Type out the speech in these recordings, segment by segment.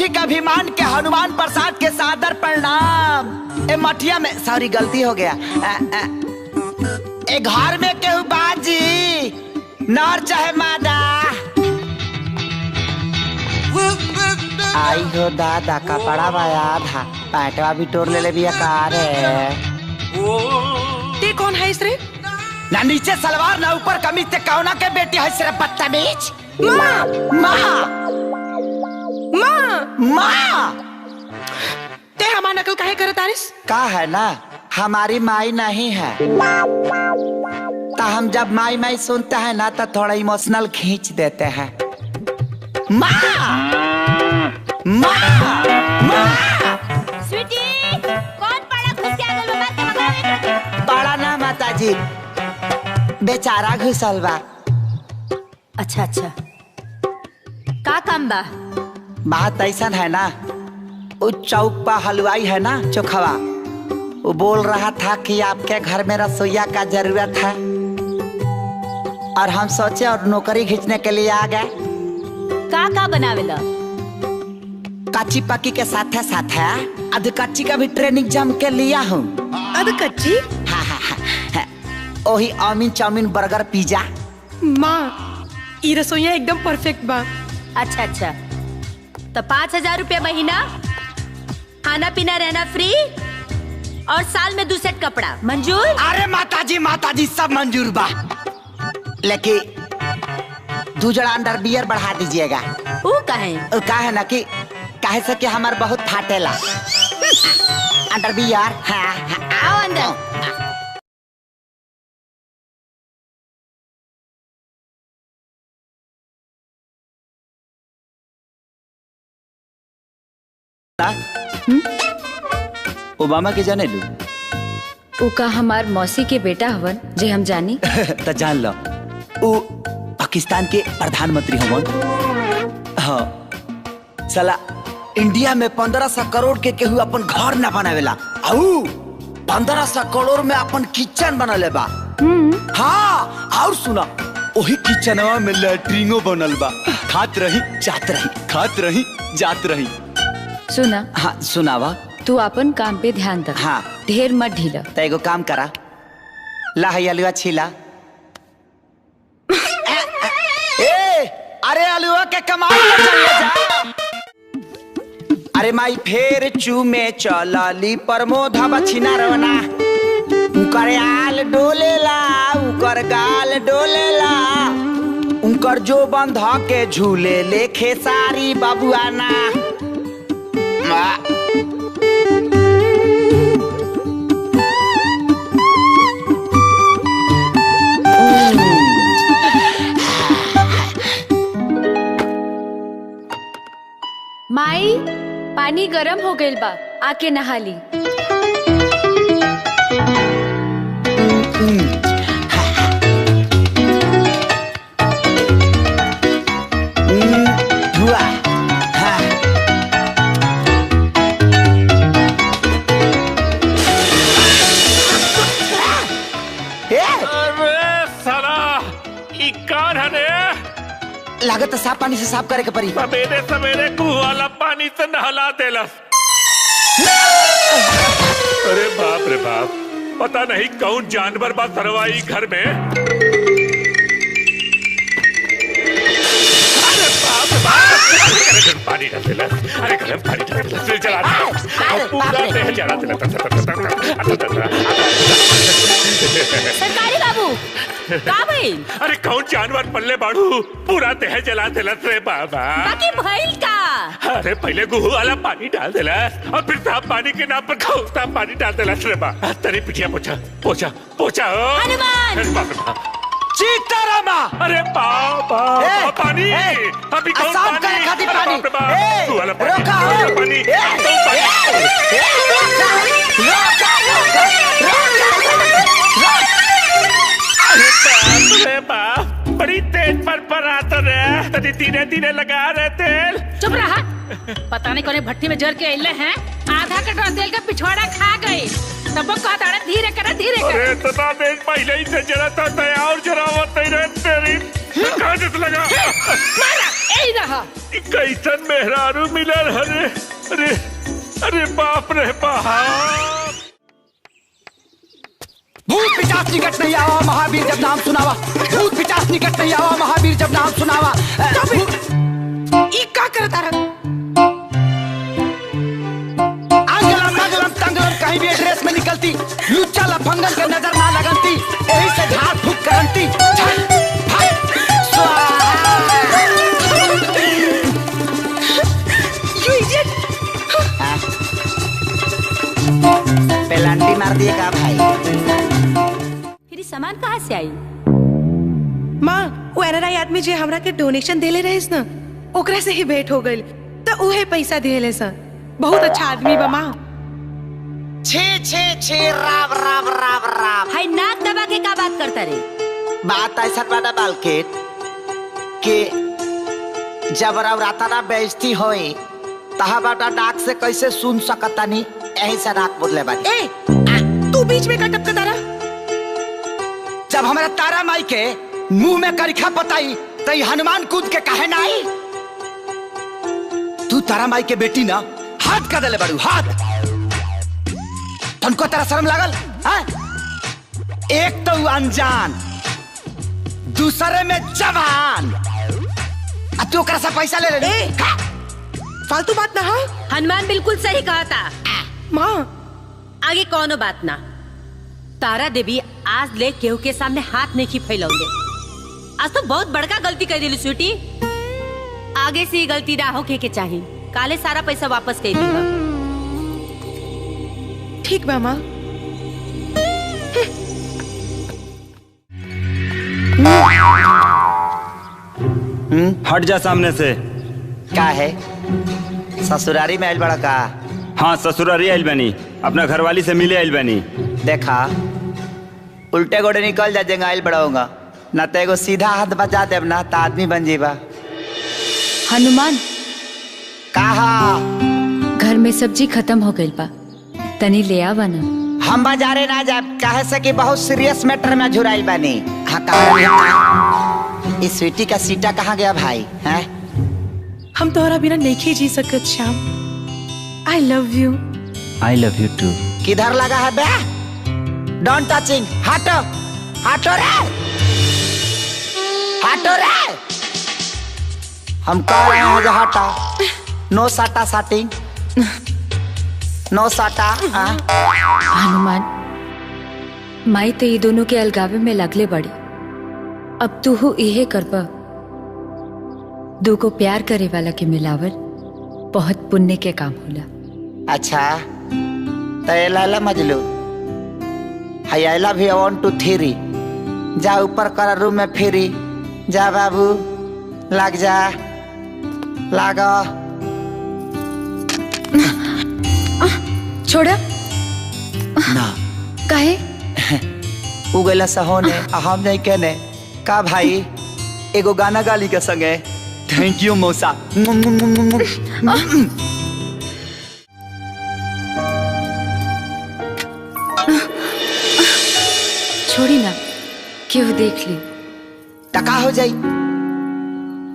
बौद्धिक अभिमान के हनुमान प्रसाद के सादर प्रणाम। ए मठिया में सॉरी गलती हो गया। ए घर में केहू बाजी नर चाहे मादा। आई हो दादा कपड़ा बाया था पैंटवा भी तोड़ ले ले बिया कार है। ते कौन है इसरे? ना नीचे सलवार ना ऊपर कमीज ते कौना के बेटी है सिर्फ बदतमीज। माँ माँ माँ माँ ते हमार नकल काहे करत आरिस? का है ना हमारी माई नहीं है तो हम जब माई माई सुनते हैं ना तो थोड़ा इमोशनल खींच देते हैं। माँ माँ माँ स्वीटी कौन पाड़ा घुस के आ गइल बा? के मंगावे पाड़ा ना माताजी बेचारा घुसल बा। अच्छा अच्छा का काम बा? बात ऐसा है ना वो चौक पर हलवाई है ना चोखवा, वो बोल रहा था कि आपके घर में रसोईया का जरूरत है और हम सोचे और नौकरी खींचने के लिए आ गए। का का बनावेला? कच्ची पक्की के साथ है साथ है अध कच्ची का भी ट्रेनिंग जम के लिया हूँ। अध कच्ची? हाँ हाँ हाँ ओही आमीन चाउमीन बर्गर पिज्जा। माँ ई रसोईया एकदम परफेक्ट बा। अच्छा अच्छा तो 5000 रुपया महीना, खाना पीना रहना फ्री और साल में 2 सेट कपड़ा मंजूर? अरे माताजी माताजी सब मंजूर बा, लेकिन 2 जड़ा अंडर बियर बढ़ा दीजिएगा। वो काहे? वो का है ना कि काहे से कि हमार बहुत फाटेला अंडर बियर। हाँ, हाँ, आओ अंदर। ओबामा के जाने लू? उका हमार मौसी के बेटा हवन जे हम जानी। त जान लो उ पाकिस्तान के प्रधानमंत्री हवन। हाँ साला इंडिया में 1500 करोड़ के केहू अपन घर ना बनावेला, आऊ 1500 करोड़ में अपन किचन बनले बा। हाँ और सुना ओही किचनवा में लैट्रिनो बनल बा। खात रही जात रही खात रही जात रही। सुना? हाँ सुनावा। तू अपन काम पे ध्यान दे। हाँ ढेर मत ढीला। तो एगो काम करा ला आलुआ छीला। ए अरे आलुआ के कमाई कर चल जा। अरे माई फेर चूमे चलली परमोधा बछिना रवना, उनकर आल डोलेला उनकर गाल डोलेला उनकर जो बंध के झूले ले खेसारी बाबुआना। माई पानी गरम हो गइल बा, आके नहा ली। अरे साला ई कौन है रे? लागत साफ पानी से साफ करे के पड़ी। सवेरे सवेरे कुआं वाला पानी से नहला देलस। अरे बाप रे बाप, पता नहीं कौन जानवर बा सरवाई घर में। अरे बाप रे बाप, अरे गरम पानी डाल देलस, अरे गरम पानी डाल देलस, फिर जला देलस, पूरा देह जला देलस। सरकारी बाबू का भइल? अरे कौन जानवर पल्ले बाड़ू पूरा देह जला देलस रे बाबा। बाकी भइल का? अरे पहले गुहू वाला पानी डाल देलस और फिर साफ पानी के नाम पर खौफता पानी डाल देलस रे बा। तेरी पिटिया पोछा पोछा पोछा। हनुमान सीतारामा। अरे बाबा पानी अभी कौन पानी? पानी रोका पानी। अरे बाप रे बाप, बड़ी तेज पर पर आता रे, तभी धीरे धीरे लगा रहे तेल। चुप रहा, पता नहीं कौन भट्टी में जर के अइले हैं, आधा कटोरा तेल का पिछवाड़ा खा गए। तब वो कहता है धीरे कर धीरे कर। अरे इतना तेज पहले ही से जरा था और जरा तेरी। कहाँ जत लगा? मारा ए रहा। कैसन मेहरारू मिलल। अरे अरे अरे बाप रे बाप। भूत पिशाच निकट नहीं आवा महावीर जब नाम सुनावा। भूत पिशाच निकट नहीं आवा महावीर जब नाम सुनावा। ई का करता रहा? आंगलम मंगलम तंगलम कहीं भी एड्रेस में निकलती, लुच्चा लफंगन के नजर ना लगंती, यही से झाड़ फूक करंती। You idiot. पेलांटी मार दिए का भाई? फिर सामान कहाँ से आई? माँ वो एनआरआई आदमी जे हमरा के डोनेशन देले रहिस ना, ओकरा से ही भेंट हो गइल त उहे पैसा देले सा। बहुत अच्छा आदमी बा माँ। छे छे छे राव राव राव राव। हाय नाक दबा के का बात करता रे? बात ऐसा बाड़ा बालकेट के जब राव राताना बेइज्जती होई तहा बाटा डाक से कैसे सुन सकतानी, यही से डाक बोलले बानी। ए तू बीच में का टपकता रहा? जब हमारा तारा माई के मुंह में करिखा पताई तई हनुमान कूद के काहे ना आई? तू तारा माई के बेटी ना हाथ का देले बाड़ू हाथ। तुमको तारा शर्म लागल? हाँ? एक तो अनजान, दूसरे में जवान, आ तू ओकरा से पैसा ले ले। फालतू बात ना। हाँ हनुमान बिल्कुल सही कहा था माँ। आगे कौनो बात ना। तारा देवी आज ले केहू के सामने हाथ नहीं फैलाऊंगे। आज तो बहुत बड़का गलती कर दिली स्वीटी। आगे से ये गलती ना होके के चाहिए। काले सारा पैसा वापस कर दूंगा। ठीक बा माँ। हट जा सामने से। का है ससुरारी में आइल बड़ा का? हाँ ससुरारी आइल बनी, अपना घरवाली से मिले आइल बनी। देखा उल्टे गोड़े निकल जा जेंगा आइल बड़ा ना तो एगो सीधा हाथ बजा देब ना तो आदमी बन जीबा। हनुमान कहा घर में सब्जी खत्म हो गई बा, तनी ले आवा ना। हम बाजारे ना जाब काहे से कि बहुत सीरियस मैटर में झुराइल बानी। हाँ कहा इस स्वीटी का सीटा कहाँ गया भाई? हैं हम तोहरा बिना नहीं जी सकत Shyam. I love you. I love you too. किधर लगा है बे? Don't touching. हटो हटो रे, हटो रे। हम कह रहे हैं जो हटा। नो साटा साटिंग, नो साटा। हनुमान माई तो ये दोनों के अलगावे में लगले बड़ी, अब तू हो इहे करबा। दो को प्यार करे वाला के मिलावल बहुत पुण्य के काम होला। अच्छा तो लैला मजलू हाय I love you 1 2 3। जा ऊपर कर रूम में फिरी जा बाबू, लाग जा लाग। छोड़ा ना काहे? उगला सहोने हम नहीं कहने का भाई एगो गाना गाली के संगे। Thank you मौसा। छोड़ी ना क्यों देख ली टका हो जाई।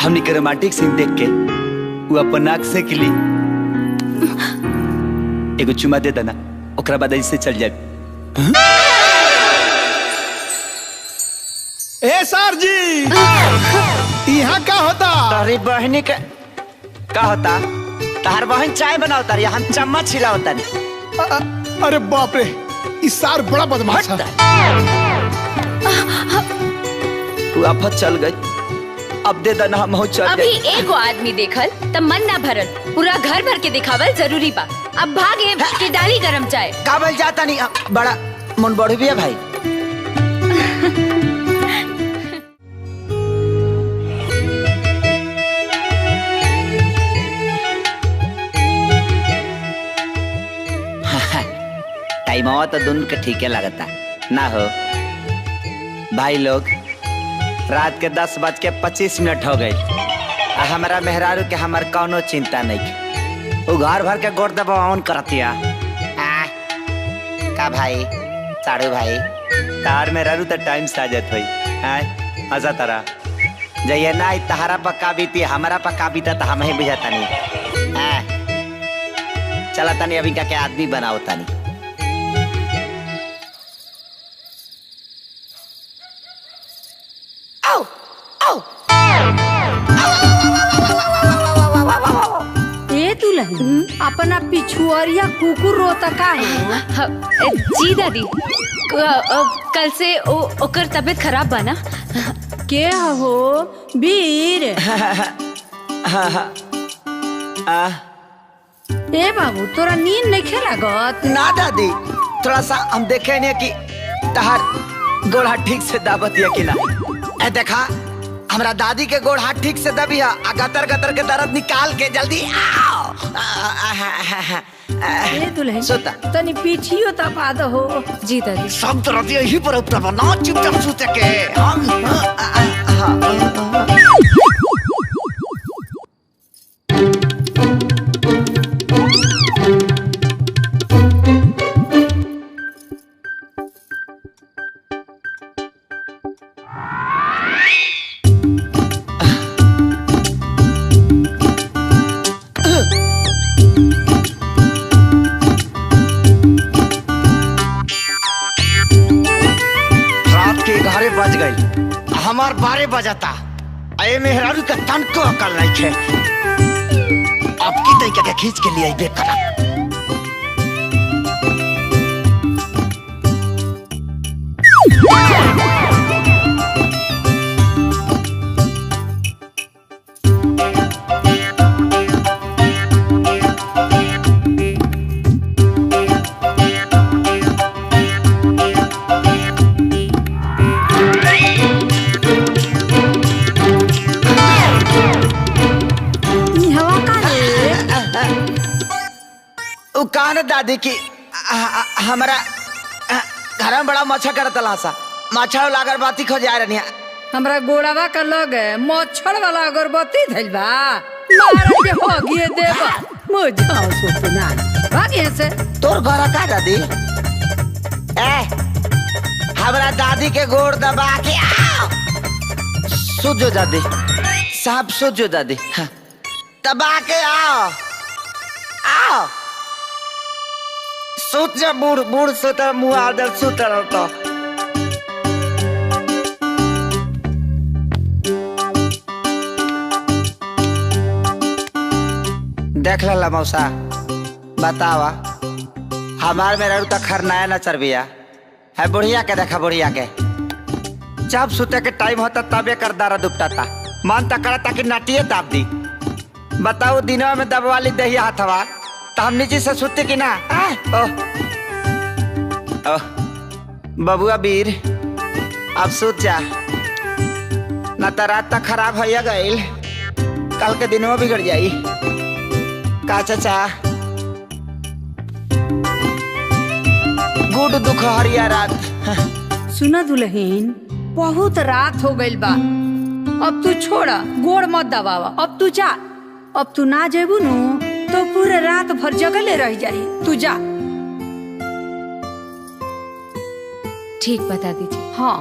हमनी के रोमांटिक सीन देख के वो अपन नाक से किली एगो चुमा दे देना, ओकरा बाद ऐसे चल जाए। ए सर जी यहाँ का होता? तारी बहनी के का होता? तार बहन चाय बनावता रही, हम चम्मच हिलावता नहीं। अरे बाप रे इस सार बड़ा बदमाश है। तू आफत चल गई, अब दे देना हम हो चल। अभी एगो आदमी देखल तब मन ना भरल, पूरा घर भर के दिखावल जरूरी बा। अब भागे के डाली गरम चाय। काबल जाता नहीं, बड़ा मन बढ़ भी है भाई। टाइम तो दुन के ठीक है लगता ना हो भाई लोग। रात के 10:25 हो गई। हमारा मेहरारू के हमार कौनो चिंता नहीं, वो घर भर के गोड़ दबावन करतिया। का भाई साड़ू भाई तार मेहरारू तो टाइम से आ जात होई। आजा तारा जइया ना तहारा पक्का बीती हमारा पक्का बीता तो हम ही बुझाता नहीं। चला तानी अभी का के आदमी बनाओ तानी। आओ आओ ए दुल्हन अपना पिछुअरिया कुकुर रोता का है? जी दादी, कल से ओकर तबीयत खराब बा ना। के हो वीर? ए बाबू तोरा नींद नहीं लागत? ना दादी, थोड़ा सा हम देखे नहीं कि तहार गोड़ हाथ ठीक से दाबत या कि ना। ए देखा हमरा दादी के गोड़ हाथ ठीक से दबी है आ गतर गतर के दर्द निकाल के जल्दी आओ। ए दुल्हन सोता तनी पीठियो तपा दहो। जी दादी। सब दर्द यही पर उतरब ना, चुपचाप सुते के हम। बज गई हमार 12 बजता। अरे मेहरारू का तनको अकल नहीं है। अब की तरीके के खींच के लिए बे करा। कहा दादी की हमारा घर में बड़ा मच्छर करता लासा, मच्छर वाला अगरबत्ती खो जा रही है। हमरा गोड़वा का लग मच्छर वाला अगरबत्ती धइल बा, मार के हो गिए देबा मुझे सोचना भाग से। तोर घर का दादी? ए हमरा दादी के गोड़ दबा के आओ। सुजो दादी साहब, सुजो दादी। हाँ। दबा के आओ आओ। सुत जा बूढ़ बूढ़ सुतर मुँह आदर सुतर तो। देख ला मौसा, बतावा हमार मेरा तो खरनाया न चरबिया है। बुढ़िया के देखा, बुढ़िया के जब सुते के टाइम होता तब एक दारा दुपटाता, मन तक करता कि नटिए दाब दी। बताओ दिनवा में दबवाली दहिया हथवा तो हम नीचे से सुते कि ना? ओह ओह बबुआ वीर अब सुत जा ना तो रात तक खराब हो गईल, कल के दिनवा बिगड़ जाई। का चाचा गुड दुख हरिया रात। सुना दुल्हन, बहुत रात हो गईल बा, अब तू छोड़ा गोड़ मत दबावा, अब तू जा। अब तू ना जेबू नु तो पूरे रात भर जगले रह जाई, तू जा। ठीक बता दीजिए। हाँ।